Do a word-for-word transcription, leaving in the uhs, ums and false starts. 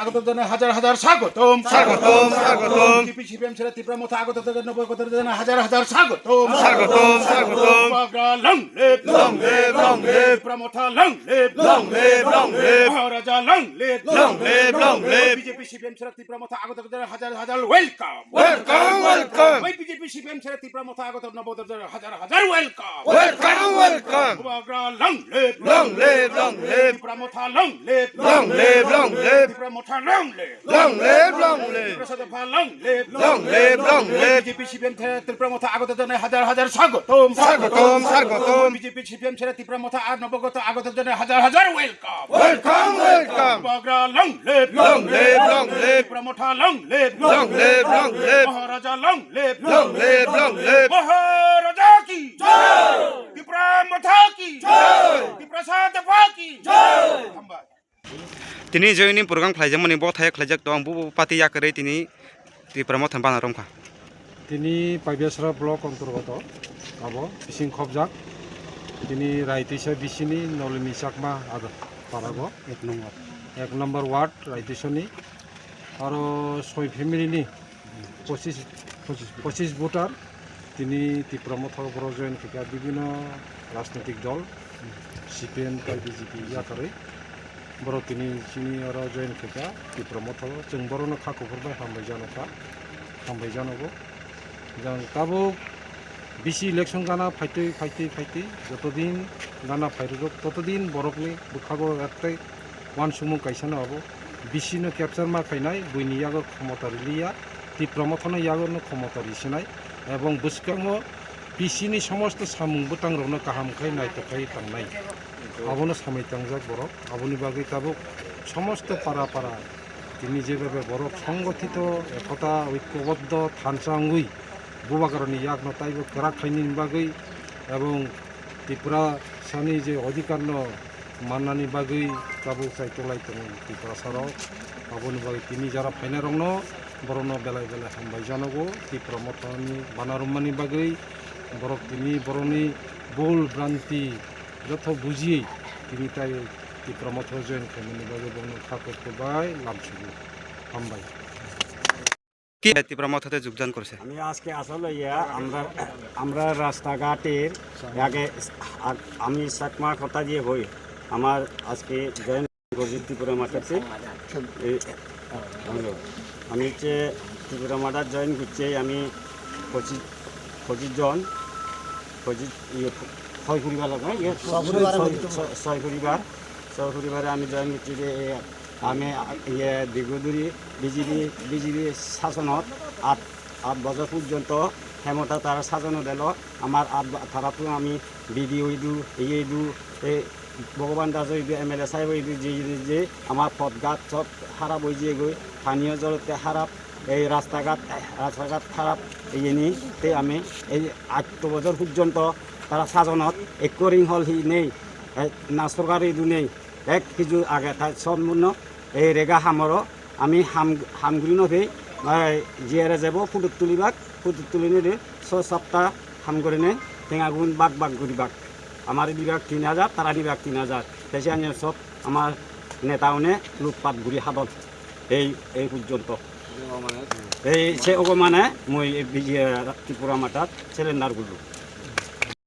আগত জানাই হাজার হাজার স্বাগতম। স্বাগতম, স্বাগতম। টিপি সিপিএম ছেড়ে ত্রিপুরা মথা আগত জানাই নবাগত জানাই হাজার হাজার স্বাগতম। স্বাগতম, স্বাগতম। Bubagra long live, long live, long live. Tripura মথা long live, long live, long live. মহারাজা long live, long live, long live. BJP CPM ছেড়ে ত্রিপুরা মথা আগত জানাই হাজার হাজার welcome। Welcome, welcome. BJP CPM ছেড়ে ত্রিপুরা মথা আগত নবাগত জানাই হাজার হাজার welcome। Welcome, welcome. Bubagra long live, long live, long live. Tripura মথা long live, long live, long live. Tripura মথা long live, long live, long live. Tripura মথা long live, long live, long live. BJP CPM ছেড়ে ত্রিপুরা মথা আগত জানাই হাজার হাজার স্বাগতম। স্বাগতম, স্বাগতম। বিজেপি সিপিএম ছেড়ে ত্রিপুরা মথা আর নবাগত আগত জানাই হাজার হাজার welcome। Welcome, welcome. Bubagra long live, long live, long live. Tripura মথা long live, long live, long live. মহারাজা long live, long live, long live. মহারাজা কি জয়। ত্রিপুরা মথা কি জয়। ত্রিপুরা সাদা কি জয়। হামবাই। Tini joining program khlaijakmani bo thaya khlaijak tong, bo, bo party yakarwi tini Tipra Motha bana romkha. Tini Paibiasra block antargoto abo bising khobjak. Tini Raitisa bisini Nolini Chakma ada parago. Ek number. Ek number ward Raitisani. Aro soi family ni pochis, pochis voter tini Tipra Motha borok join khaikha bibino rajnitik dol, C P M tei B J P yakarwi. Borok tini chini oro join khaikha Tipra Motha o. Chwng borokno kha kuphur bai hambai jano kha, hambai janogo. Jang tabuk bisi election gana phaitwi, phaitwi, phaitwi, jotodin gana phairwrwk, totodin borokni bwkhago ektei uansukmung kaisano abo. Bisi no capture ma khainai, buini yago khomota riliya, Tipra Motha no yago no khomota risinai, ebong bwskango bisi ni somosto samung bwtang rokno kaham khai naithok khai tangnai. Abono samui tangjak borok, aboni bagwi tabuk somosto para para tini jebebe borok songothito, ekota, oikoboddo, thansa wngwi Bubagrani yakno taibo kwrak khainani bagwi ebong Tripura sani je odhikar no mannani bagwi tabuk chai tolai tongo Tiprasa rok. Aboni bagwi tini jara phainai rokno borokno belai belai hambai janogo. Tipra Mothani bana rwmani bagwi borok tini borokni bul branti joto buji tini tai Tipra Motha join khaimani bagwi borokno kha kok bai lamsugo. Hambai. কি ত্রিপুরা মথাতে যোগদান করছে? আমি আজকে আসলে ইয়া, আমরা, আমরা রাস্তাঘাটের আগে আ-, আমি চাকমা কথা দিয়ে হই, আমার আজকে জয়েন করছি ত্রিপুরা মাঠাতে। এই, হ্যালো, আমি হচ্ছে ত্রিপুরা মাঠাত জয়েন করছি, আমি পঁচিশ, পঁচিশ জন, পঁচিশ, ইয়ে, ছয় পরিবার লাগে, ইয়ে, ছয় পরিবার। ছয়, ছয়, ছয় পরিবার, ছয় পরিবারে আমি জয়েন করছি যে এই আমি, ইয়ে, দীর্ঘ ধরি বিজেপি, বিজেপি শাসনত আট, আট বছর পর্যন্ত ক্ষমতা তারা শাসন দিল। আমার আট ব-, তারা তো আমি বিডিও ইদু, ইয়ে ইদু, এই ভগবান দাস ইদু, এমএলএ সাহেব ইদু, যে, যে, যে আমার পথঘাট সব খারাপ হয়ে গিয়ে গই, পানীয় জলতে খারাপ, এই রাস্তাঘাট, রাস্তাঘাট খারাপ, এই নিয়ে, তে আমি এই আট বছর পর্যন্ত তারা শাসনত এক রিং হল হি নেই, এই না সরকার ইদু নেই। Ek hiju age tai sob muno ei rega hamoro ami ham, ham guri no phi, ei jiyare jebo photo tulibak, photo tuli nile so sapta ham guri ne tenga gun bak bak guri bak. Amar dibak tin hajar, tara dibak tin hajar. Tei se ani sob amar neta one lutpat guri hadon. Ei, ei porjonto. Ei se ogo mane mui ei bijiya Tripura matat cylinder gulu.